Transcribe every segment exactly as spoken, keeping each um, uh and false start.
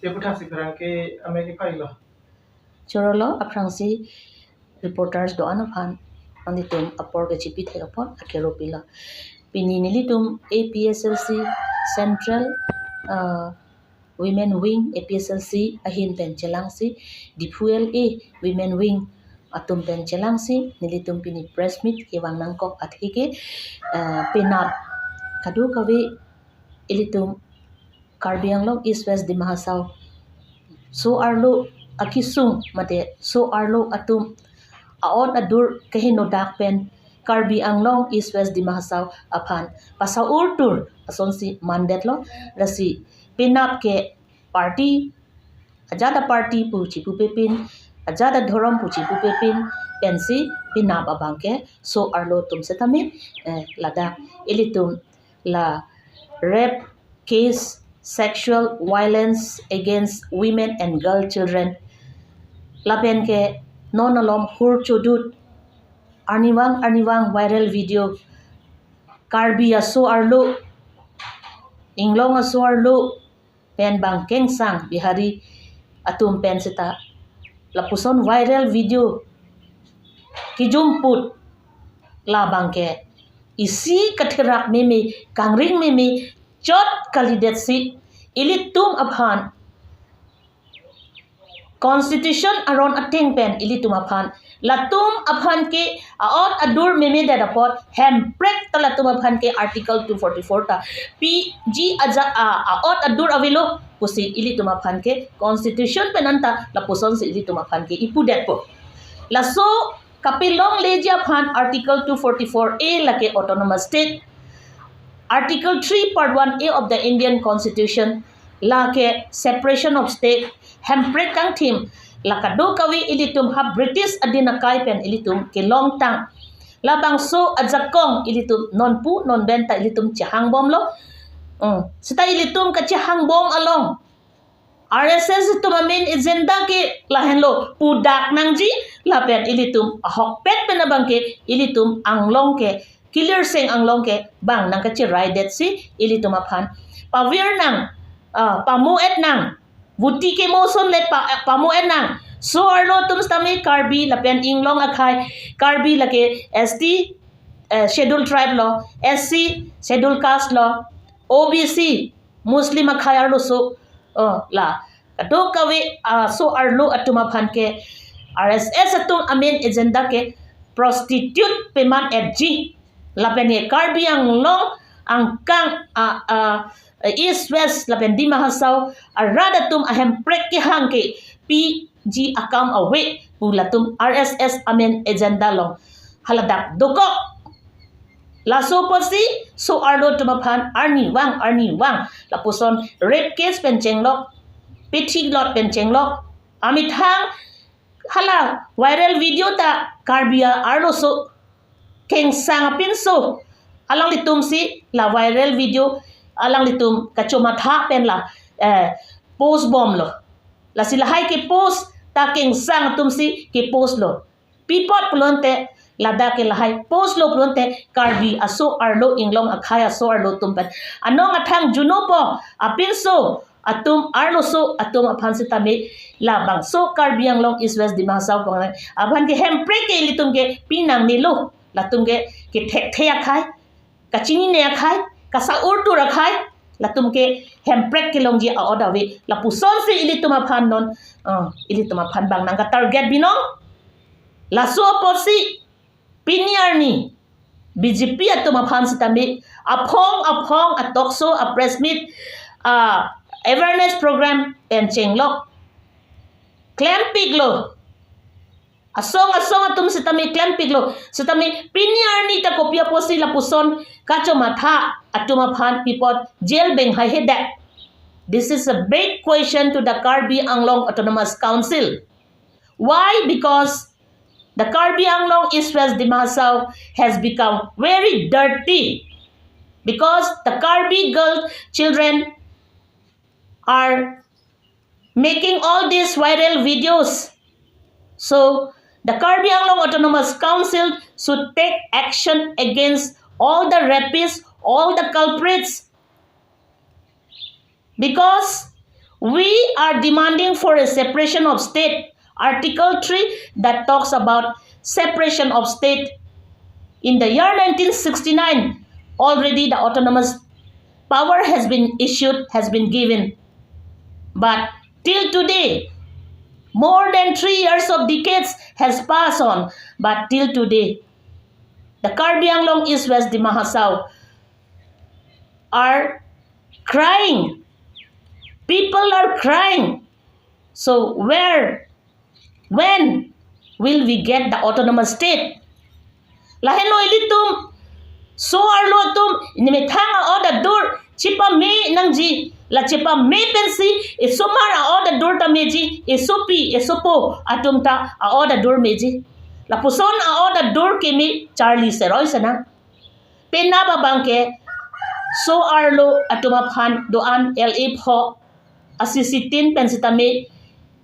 Deputasi pherangke amei kepailo. Chorolo aphrangsi reporters do-an aphan nanglitum apor kechipithek apot akero pilo. Pini nelitum A P S L C Central, uh, Women Wing A P S L C ahin pen chelangsi Diphu L A Women Wing atum pen chelangsi nelitum pini press meet kevang nangkok atheke, uh, penap kadokave ilitum Karbi Anglong East West Dima Hasao so-arlo akesung mate so-arlo atum a-ot adur kehenodak pen Karbi Anglong East West Dima Hasao aphan pasa-urtur asonsi mandetlo. Lasi penap ke party, ajat a-party pu chipupepin, ajat adhorom pu chipupepin pensi penap abang ke so-arlo atum setame, eh, ladak ilitum la rape case, sexual violence against women and girl children, lapen ke non alom hur chodut, arnivang arnivang viral video, Karbi aso-arlo, Inglong aso-arlo pen bang kengsang Bihari atum pen seta lapuson viral video kejumput labang ke isi katherak meme, kangring meme chot kalidetsi ilitum aphan constitution aron ateng pen ilitum aphan, latum aphan ke a-ot adur memedet apot Hemprek ta latum aphan ke Article two forty-four ta piji aja a, a-ot adur avelo pusi ilitum aphan ke constitution pen anta lapusonsi ilitum aphan ke ipudetpo. Laso kapelongleji aphan Article two forty-four A lake Autonomous State, Article three Part one A of the Indian Constitution lake separation of state, Hemprek kangthim, la kadokave ilitum ha British adin akai pen ilitum kelongtang. Labangso ajakong ilitum nonpu nonben ta ilitum chehangbomlo. Hmm. Seta ilitum kachehangbom along R S S atum amen agenda ke lahenlo pudak nangji, lapen ilitum ahokpet pen abang ke ilitum Anglong ke, Kilirseng Anglong ke bang nangkacheraidetsi ilitum aphan pavir nang, ah, pamu-et nang, vuti kemo sonle pa, pamu-et nang. So-arlo atum setame Karbi lapen Inglong akhai, Karbi lake S T, eh, Schedule Tribe lo, S C Schedule Caste lo, O B C, Muslim akhai arloso, oh, la kadokave, ah, so-arlo atum aphan ke R S S atum amen agenda ke prostitute peman-etji. Lapen ke Karbi Anglong angkang, ah, ah, East West lapen Dima Hasao arat atum a-Hemprek kehang ke piji akam ave pu latum R S S amen agenda along haladak dokok. Laso apotsi so-arlo atum aphan arnivang arnivang lapuson rape case pen chenglok, pithilot pen chenglok, amethang hala viral video ta Karbi arloso kengsang apinso alanglitumsi la viral video alanglitum kachomatha pen la, eh, post bomlo. Lasi lahai ke-post ta kengsang atumsi ke-post lo. Pi apot pulote ladak ke lahai post lo pulote Karbi aso-arlo, Inglong akhai aso-arlo atum pen anong athang junopo apinso atum arloso atum aphan setame labangso Karbi Anglong East West Dima Hasao pang aphan ke Hemprek ke ilitum ke pinangnelo, latum ke kethekthe akhai, kachinine akhai, kasa-urtur akhai, latum ke Hemprek kelongji a-ot ave, lapusonsi ilitum aphan non, ah, ilitum aphan bang nangka-target binong. Laso apotsi pini arni B J P atum aphan setame aphong aphong a-talk show, a-press meet, a-awareness program pen chenglok, klempiklo. Asong asong atum setame klempiklo. Setame pini arni ta kopi apotsi lapuson kachomatha atum aphan pi apot jail beng haihedet? This is a big question to the Karbi Anglong Autonomous Council. Why? Because the Karbi Anglong East West Dima Hasao has become very dirty. Because the Karbi girl children are making all these viral videos. So, the Karbi Anglong Autonomous Council should take action against all the rapists, all the culprits. Because We are demanding for a separation of state. Article three that talks about separation of state. In the year nineteen sixty-nine, already the autonomous power has been issued, has been given. But till today, more than three years of decades has passed on. But till today, the Karbi Anglong East West Dima Hasao are crying. People are crying. So where, when will we get the autonomous state? Lahenlo ilitum so-arlo atum nemethang a-ot adur chepame nangji. La chepame pensi isomar a-ot adur ta meji, isopi isopo atum ta a-ot adur meji. Lapuson a-ot adur keme charli seroi senang. Penap abangke so-arlo atum aphan do-an L A pho asisitin pen sitame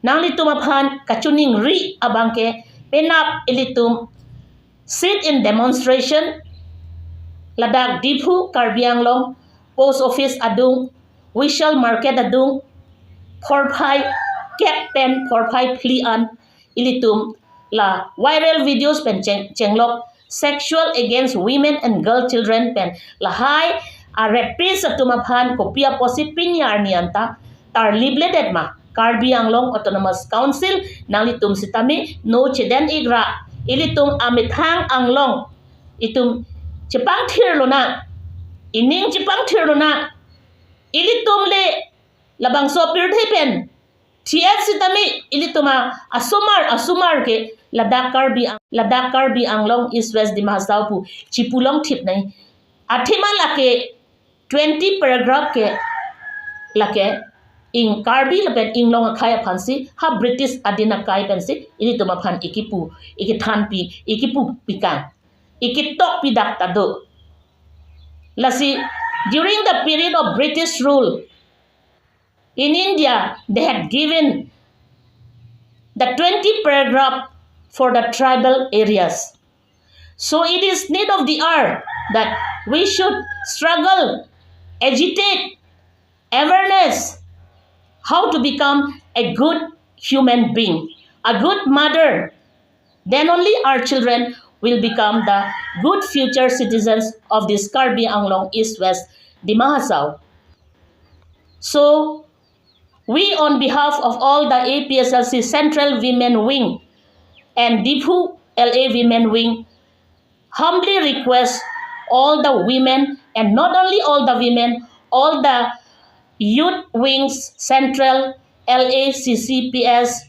nanglitum aphan kachiningri abangke penap ilitum sit-in demonstration ladak Diphu Karbi Anglong post office adung, Vishal Market adung, phorphai kep pen phorphai phli an ilitum la viral videos pen cheng, chenglok sexual against women and girl children pen lahai a-rapist atum aphan kopi apotsi pini arni anta tarlip ledet ma? Karbi Anglong Autonomous Council nanglitum sitame no chedon-ik ra. Ilitum amethang anglong itum chepangthir lonang, ining chepangthir lonang. Ilitum le labangso pirthe pen thi-et sitame ilitum a-, asomar asomar ke ladak Karbi Ang-, ladak Karbi Anglong East West Dima Hasao pu chipulong thip nai. Athema lake twenty paragraph ke lake ing Karbi lapen inglong akhei aphansi, ha British adin akai pensi ilitum aphan ikipu, ikithanpi, ikipu pikang, ikitok pidak ta do. Lasi, during the period of British rule in India, they had given the twenty paragraph for the tribal areas. So it is need of the hour that we should struggle, agitate, awareness, how to become a good human being, a good mother. Then only our children will become the good future citizens of this Karbi Anglong East West Dima Hasao. So, we on behalf of all the A P H L C Central Women Wing and Diphu L A Women Wing humbly request all the women, and not only all the women, all the youth wings, Central, L A, C C P S,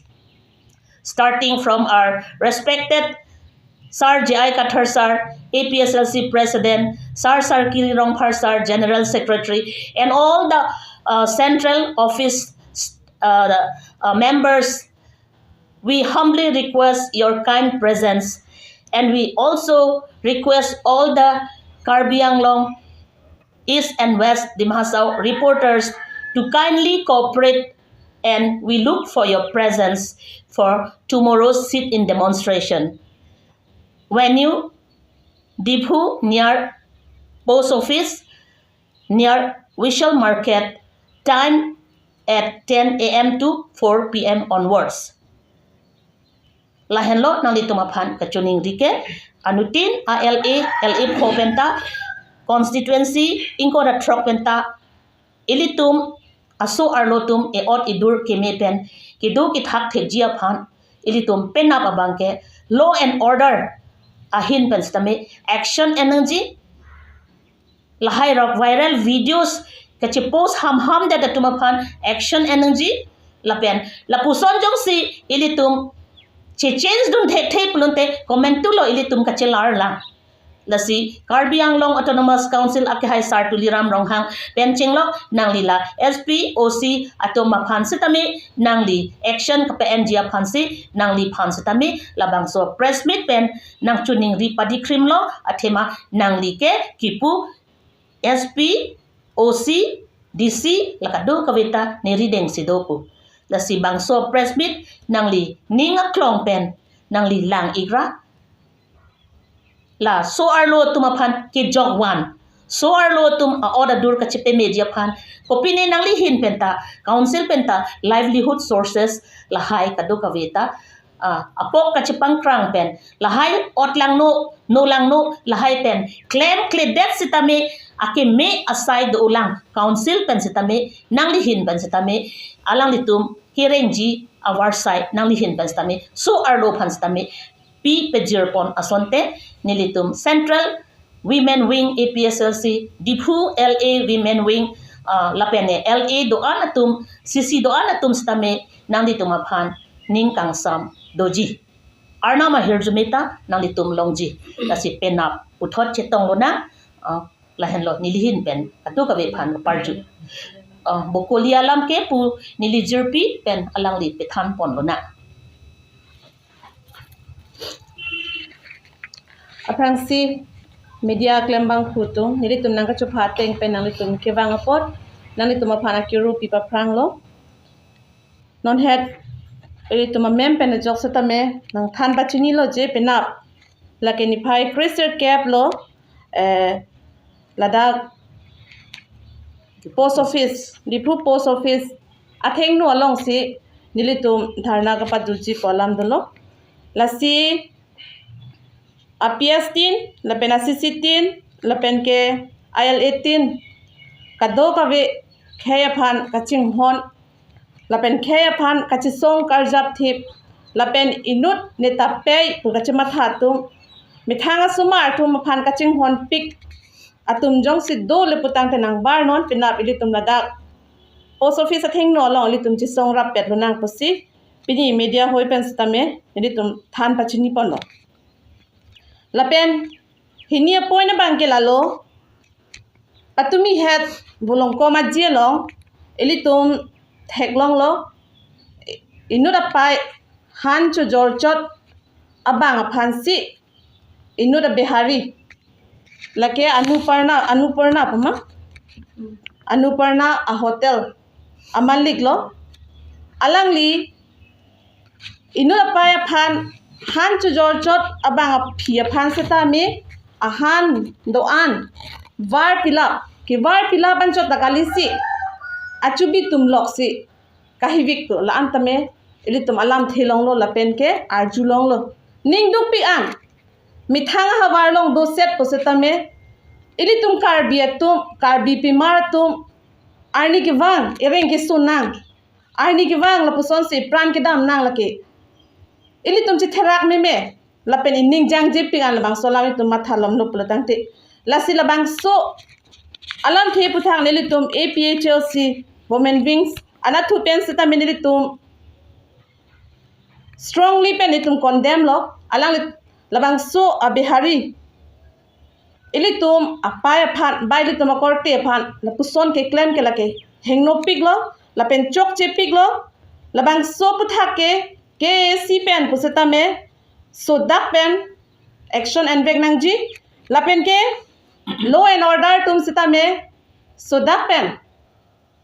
starting from our respected Sir J I Kathar Sir, A P H L C President, Sir Sarkiri Rongphar Sir, General Secretary, and all the, uh, central office, uh, the, uh, members, we humbly request your kind presence, and we also request all the Karbi Anglong East and West Dima Hasao reporters to kindly cooperate, and we look for your presence for tomorrow's sit-in demonstration. Venue, Diphu near post office, near Vishal Market, time at ten A M to four P M onwards. Lahenlo nanglitum aphan kachiningri ke, anuttin a-L A, L A pho penta, constituency ingkoi ra throk penta, ilitum aso-arlo atum e-ot idur keme pen kedo kethak thekji aphan ilitum penap abangke law and order ahin pen sitame action en nangji. Lahai rok viral videos kachipost hamham det atum aphan action en nangji. Lapen lapuson jongsi ilitum che-change dun thekthe pulote comment-tulo, ilitum kachelar lang. Lasi Karbi Anglong Autonomous Council akehai Sir Tuliram Ronghang pen chenglok nangli la S P, O C atum aphan sitame nangli action kape-enji aphansi nangliphan sitame labangso press meet pen nangchiningri padikrimlo, athema nangli ke kipu S P, O C, D C la kadokave ta neli dengsi do pu. Lasi bangso press meet nangli ning aklong pen nangli lang-ik ra. La so-arlo atum aphan kejok van, So-arlo atum a-ot adur kachepameji aphan, kopine nangli ahin penta, council penta livelihood sources lahai kadokave ta, ah, apok kachepangkrang pen, lahai ot langno, no langno, lahai pen klemkledet sitame, akeme asai dolang, council pen sitame, nangli ahin pen sitame, alanglitum kerengji avarsai nangli ahin pen sitame, so-arlo aphan sitame pi pejirpon asonte, nelitum Central Women Wing A P H L C, Diphu L A Women Wing, ah, lapen L A do-an atum, C C do-an atum sitame, nanglitum aphan ning kangsam doji. Arnam ahirjume ta nanglitum longji. Lasi penap puthot chetong lonang, ah, lahenlo neli ahin pen kadokave aphan parju. Ah, Bokoli alam ke pu neli jirpi pen alangli pethanpon lonang. Aphrangsi media klembang atum, nelitum nangkachopha ateng pen nanglitum kevang apot, nanglitum aphan akiru pi paphranglo. Non het, ilitum amem pen ajok setame nangthan pachinilo je penap, lake niphai kresirkep lo, eh, ladak post office, Diphu post office athengno alongsi nelitum dharna kapaduji pu alam dolo. Lasi a P S tin, lapen a C C tin, lapen ke I L A tin, kadokave khei aphan kachinghon, lapen khei aphan kachesong karjap thip, lapen inut neta pei pu kachematha atum, methang asomar atum aphan kachinghonpik atum jongsi dole putangte nangbar non, penap ilitum ladak post office athengno along ilitum chesong rappet lonang pusi pini media hoi pen setame ilitum than pachiniponlo. Lapen hini a-point abang ke lalo, patumi het Volongkom Aji along ilitum theklonglo, inut apei han chojorchot abang aphansi inut a-Bihari, lake Anuparna, Anuparna puma, Anuparna a-hotel amalik lo. Alangli inut apei aphan han chojorchot abang aphi aphan setame ahan do-an var pilap, kevar pilap anchot ta kalisi achubi tum loksi kahivik pu la-an tame ilitum alamthe longlo lapen ke arjulonglo. Ning dukpik an, methang ahavar along doset pu setame ilitum Karbi atum, Karbi pimar atum, arni kevang, ereng keso nang, arni kevang lapusonsi pran kedam nang lake. Ilitum chetherak meme, lapen ining jangjepik an labangso alam ilitum mathalomlo pulo tangte. Lasi labangso alamthe aputhak nelitum A P H L C Women Wings anatthu pen setame nelitum strongly pen ilitum condemn lo, alangli labangso a-Bihari ilitum apei aphan, ba ilitum akorte aphan lapuson keklem ke lake hengnopiklo, lapen chokchepiklo, labangso aputhak ke K A C pen pu setame sodak pen action envek nangji, lapen ke law and order atum setame sodak pen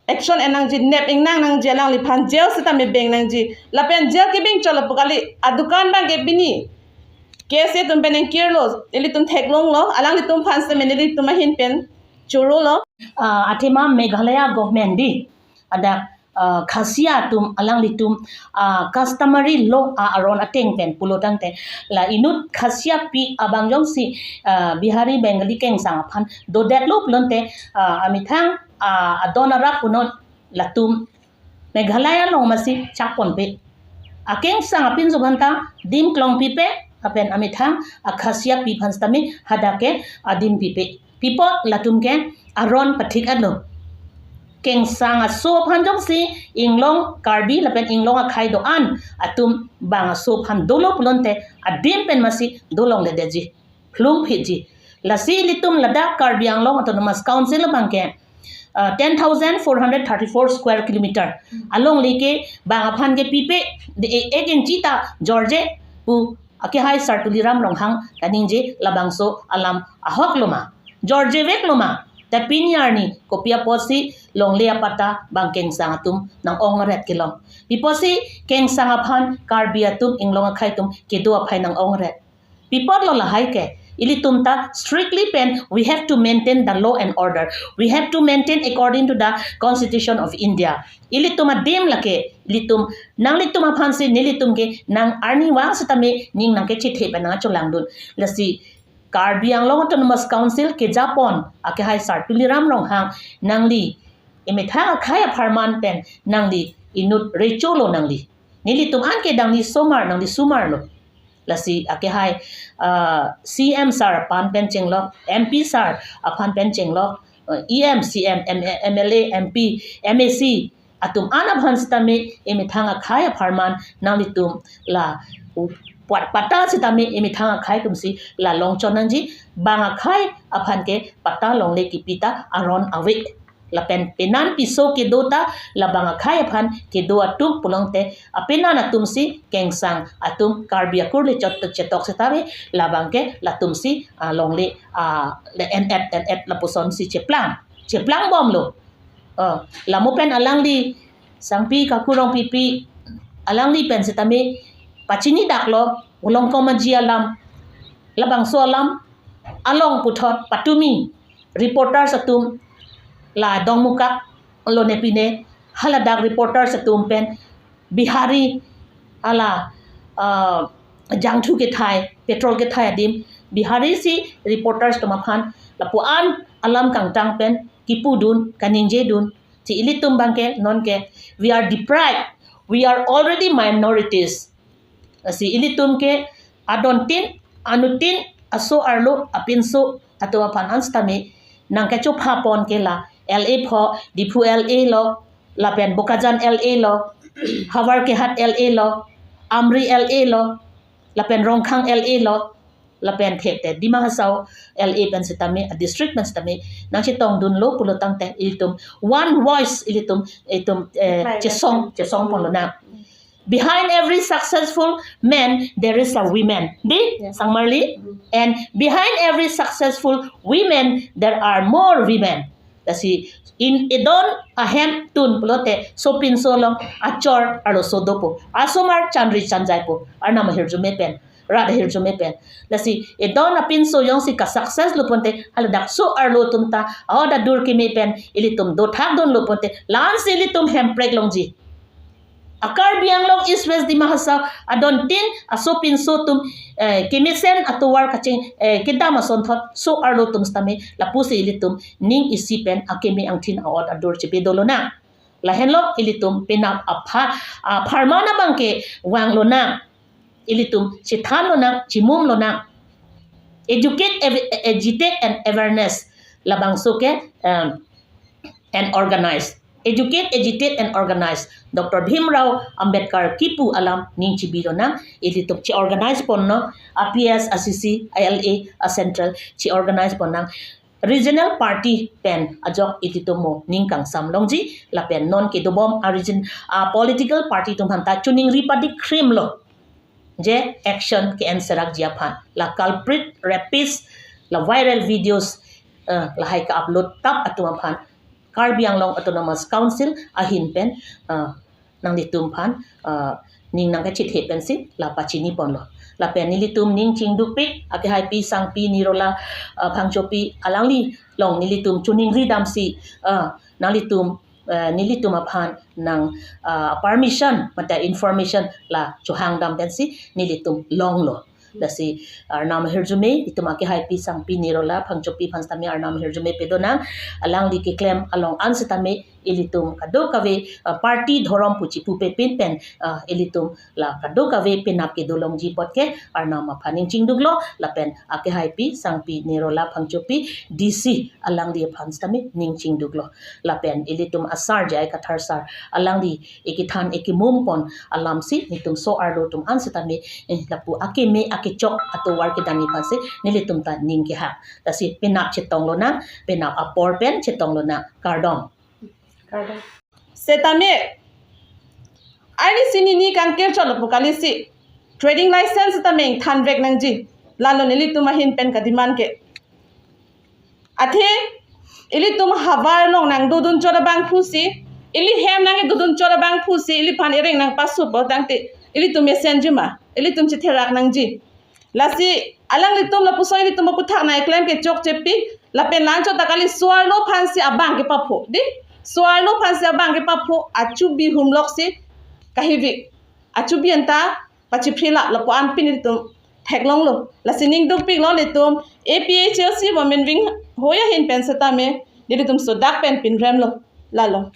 action en nangji, nep ingnang nangji, alangliphan jail setame beng nangji, lapen jail kebeng chot lapu kali, adukan abang ke pini K S A atum pen ingkirlo, ilitum theklonglo, alanglitum aphan setame nelitum ahin pen chorolo. Ah, athema Meghalaya government di, adak, ah, Khasia atum alanglitum, ah, customary law a-aron ateng pen pulo tangte, la inut Khasia pi abang jongsi, ah, Bihari Bengali kengsang aphan dodetlo pulote, ah, amethang, ah, adon arap punot latum Meghalaya along masi chakponpe. Akengsang apinso aphanta dim klongpipe, lapen amethang a-Khasia pi aphan setame hadak ke adim pipe. Pi apot latum ke aron pathik-etlo. Kengsang aso aphan jongsi inglong Karbi lapen inglong akhei do-an atum bang aso aphan dolo pulote adim pen masi dolongledetji, phlungphitji. Lasi ilitum ladak Karbi Anglong Autonomous Council abang ke, ah, ten thousand four hundred thirty-four square kilometer alongle ke bang aphan ke pipe, de e-, ek inchi ta jorje pu akehai Sar Tuliram Ronghang kaningje labangso alam ahoklo ma, jorjeveklo ma, ta pini arni kopi apotsi longle apatta bang kengsang atum nang-ongret kelong? Pi apotsi kengsang aphan Karbi atum inglong akhei atum kedo aphai nang-ongret? Pi apotlo lahai ke, Ilitum ta strictly pen, we have to maintain the law and order. We have to maintain according to the Constitution of India. Ilitum adim lake, ilitum, nanglitum aphan si nelitum ke nang arnivang sitame ning nangkechethe pen nangcholangdun. Lasi Karbi Anglong Autonomous Council kejapon akehai Sar Tuliram Ronghang, nangli emethang akhei apharman pen nangli inut recho lo nangli. Nelitum an ke dangli somar, nangli somar lo. Lasi akehai, ah, C M sar aphan pen chenglok, M P sar aphan pen chenglok, ah, E M, C M, M-, M L A, M P, M A C atum an aphan sitame emethang akhei apharman nanglitum la u-, pat-, patta sitame emethang akhei atum si la longchon nangji, bang akhei aphan ke patta longle kipi ta aron ave. Lapen penan piso kedo ta labang akhei aphan kedo atum pulote apenan atum si kengsang atum Karbi akur le chot chetok setave labang ke latum si, ah, longle, ah, le en-et en-et lapuson si cheplang. Cheplang bomlo. Ah, lamu pen alangli Sangpi Kaku Rongpipi alangli pen sitame pachini daklo, Ulongkom Aji alam, labangso alam along puthot patumi reporters atum la Dongmukak lone pine haladak reporters atum pen Bihari hala, ah, jangthu kethai, petrol kethai adim, Bihari si reporters atum aphan lapu-an alam kangtang pen kipudun, kaningjedun. Ti ilitum abangke nonke, we are deprived. We are already minorities. Lasi ilitum ke adontin, anutin, aso arlo, apinso atum aphan an sitame nangkechopha pon ke la L A pho, Diphu L A lo, lapen Bokajan L A lo, Howraghat L A lo, Amri L A lo, lapen Rongkhang L A lo, lapen thekte Dima Hasao L A pen sitame, a district pen sitame nangchetongdunlo pulo tangte ilitum one voice ilitum, itum, eh, Right. chesong, chesong ponlonang. Behind every successful man, there is a woman. Di? Yes. Sangmarli? Mm. And behind every successful women, there are more women. Lasi in edon ahemtun pulote sopinso along achor arloso dopo. Asomar chanri chanjaipo. Arnam ahirjume pen, rat ahirjume pen. Lasi edon apinso jongsi ka-success lo ponte, haladak so arlo atum ta aoda dur keme pen ilitum dothakdunlo ponte, la-an si ilitum hemprek longji. A Karbi Anglong East West Dima Hasao adontin asopinso atum, eh, kemesen atovar kaching, eh, kedam asonthot so arlo atum sitame lapusi ilitum ning isi pen akeme angthin aot adur chepi dolonang. Lahenlo ilitum penap apha, apharman abangke vanglonang. Ilitum chethanlonang, chimumlonang. Educate, ev-, agitate and awareness. Labangso ke, um, and organize. Educate, agitate and organize. Doctor Bhimrao Ambedkar kipu alam ning chibilo nang, ilitum che-organize ponnon, a P S, a C C, a L A, a central, che-organize ponnang. Regional party pen ajok ilitum mo ning kangsam longji, lapen non kedobom a region, a political party atum aphanta choningri padik krim lo. Je action ke-en serakji aphan. La culprit, rapist, la viral videos, eh, lahai ka-upload tap atum aphan Karbi Anglong Autonomous Council ahin pen, eh, nanglitum aphan, eh, ning nangkachethe pensi la pachini ponlo. Lapen nelitum ning chingdukpik, akehaipi Sangpi Nirola, eh, Phangchopi alangli along nelitum choningri damsi, eh, nanglitum, eh, nelitum aphan nang, ah, permission mate information la chohang dam pensi nelitum longlo. Lasi arnam ahirjume, itum akehaipi Sangpi Nirola Phangchopi aphan sitame arnam ahirjume pedonang, alangli keklem along an sitame ilitum kadokave, ah, party dhorom pu chipupe pin pen, ah, ilitum la kadokave penap kedo longji apot ke arnam aphan ning chingduklo, lapen akehaipi Sangpi Nirola Phangchopi D C alangli aphan sitame ning chingduklo. Lapen ilitum asar J I Kathar sar alangli ekethan ekemum pon alamsi nelitum so arlo atum an sitame, eh, lapu akeme akechok atovar kedamji aphansi nelitum ta ning kehang. Lasi penap chetonglonang, penap apor pen chetonglonang. Kardom. Kardom. Setame, arnisi nini kangkir chot lapu kalisi trading license setame ingthanvek nangji. Lalo nelitum ahin pen kademand ke. Athe, ilitum havar along nangdodun chot abangphusi, ili hem nangdodun chot abangphusi, iliphan ireng nangpasupo tangte, ilitum mesenjima, ilitum chetherak nangji. Lasi alanglitum lapuson ilitum aputhak nangkeklem ke chokchepik, lapen la-anchot ta kali, so-arlo aphansi abang kepapho, dei. So-arlo aphansi abang kepapho, achubi humlok si kahivik, achubi anta pachiphrelap, lapu-an pini ilitum theklonglo. Lasi ning dukpiklo ilitum A P H L C Women Wing hoi ahin pen setame, ilitum sodak pen pinremlo. Lalo.